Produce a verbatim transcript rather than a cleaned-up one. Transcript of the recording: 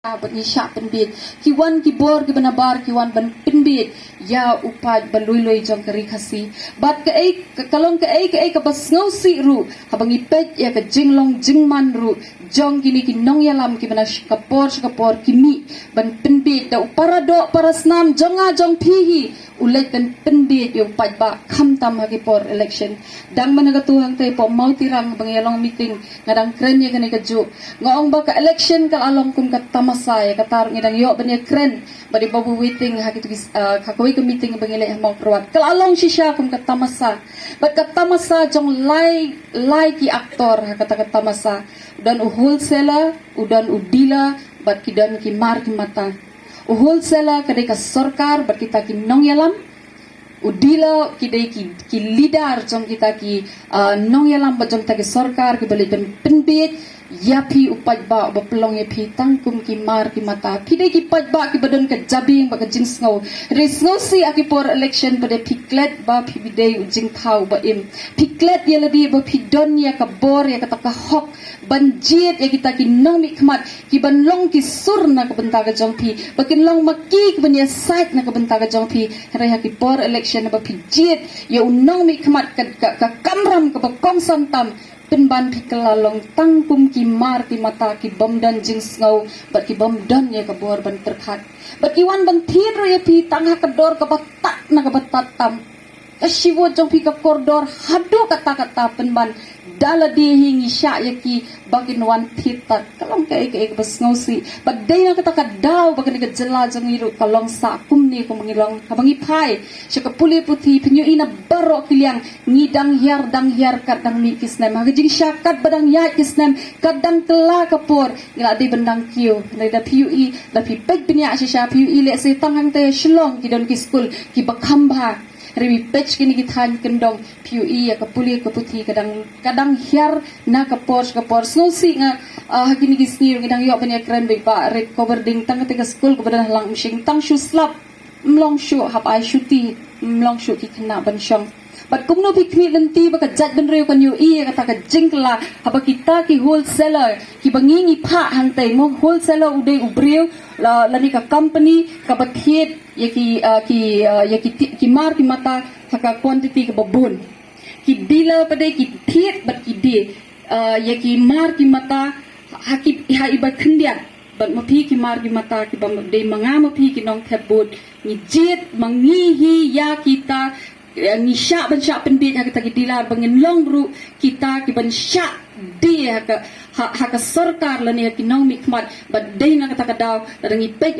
Bad ngi shah pynbiej. Ki wan ki bor kiba nabar ki wan ban pynbiej ïa u paid ba lui lui jong ka ri Khasi. Bad kaei ka, ka long kaei kaei kaba sngewsih ruh haba ngi peit ïa ka jinglong jingman ruh jong kine ki nongïalam kiba na sh-, ka por sha ka por ki mih ban pynbiej da u para doh para snam jong nga jong phi hi. U leit ban pynbiej ïa u paidbah khamtam ha ki por election. Dang mynne katto hangtei hapoh Mawtirang ba ngi ïa long meeting, nga dang kren ïa kane kajuh. Nga ong ba ka election ka la long kum ka tamasa, ïa kata ruh ngi dang ïoh ban ïa kren bad i Babu Waiting ha kitu ki, ah, ha kawei ka meeting ba ngi leit ha Mawkyrwat. Ka la long shisha kum ka tamasa. Bad ka tamasa jong lai lai ki aktor ha kata ka tamasa. U don u wholesaler, u don u dealer, bad ki don ki mar ki mata. U wholesaler ka dei ka sorkar bad kita ki nongïalam. U dealer ki dei ki, ki leader jong kita ki, ah, nongïalam bad jong kita ki sorkar kiba leit ban pynbiej ïa phi u paidbah uba pynlong ïa phi tang kum ki mar ki mata. Phi dei ki paidbah kiba don ka jabieng bad ka jingsngew. Hynrei sngewsih ha ki por election pat de phi klet ba phi dei u jingthaw ba im. Phi klet ïa lade ba phi don ïa ka bor, ïa kata ka hok ban jied ïa kita ki nongmihkhmat kiban long ki sur na ka bynta ka jong phi, ba kin long ma ki kiban ïasaid na ka bynta ka jong phi. Hynrei ha ki por election ba phi jied ïa u nongmihkhmat ka, ka, ka kamram kaba kongsan tam, pynban phi kylla long tang kum ki mar ki mata kibym don jingsngew bad kibym don ïa ka bor ban pyrkhat. Bad ki wan ban thied ruh ïa phi tang ha ka dor kaba tad na kaba tad tam. Ka shi vote jong phi ka kordor haduh katta katta, pynban da lade hi ngi shah ïa ki ba kin wan thied tad. Ka long kaei kaei kaba sngewsih. Bad dei na kata ka daw ba kane ka jylla jong ngi ruh ka long sah kumne kumba ngi long. Haba ngi phai sha ka pule puthi, phin ïohi na baroh ki liang ngi dang hiar dang hiar kat dang mih ki snem. Ha ka jingshah kat ba dang ïaid ki snem, kat dang kylla ka por, ngi la dei ban dang kiew. Hynrei da phi ïohi, da phi peit bniah shisha, phi ïohi lehse tang hangtei ha Shillong ki don ki skul kiba kham bha. Hynrei phi peit kine ki thaiñ kyndong, phi ïohi ïa ka pule ka puthi ka dang, ka dang hiar na ka por sha ka por. Sngewsih nga, ah, ha kine ki sngi ruh ngi dang ïoh ban ïa kren bad i Bah Rit Koberding, tang kata ka skul kaba don ha Langmashing, tang shu slap, ym long shuh hap ai shuti, ym long shuh ki khynnah ban shong. Bad kumno phi khmih lynti ba ka jaitbynriew kan ïohi ïa kata ka jingkylla, haba kita ki wholesaler kiba ngi ngi phah hangtei, mo, wholesaler u dei u briew la, lane ka company kaba thied ïa ki, ah, ki, ah, ïa ki ti-, ki mar ki mata ha ka quantity kaba bun. Ki dealer pat de ki thied bad ki die, ah, ïa ki mar ki mata ha ki, ha iba khyndiat. Bad ma phi ki mar ki mata kiba dei ma nga ma phi ki nongthep vote, ngi jied ma ngi hi ïa kita, eh, ngi shah ban shah pynbiej ha kita ki dealer ba ngin long ruh kita kiban shah die ha ka, ha, ha ka sorkar lane ha ki nongmihkhmat. Bad dei na kata ka daw lada ngi peit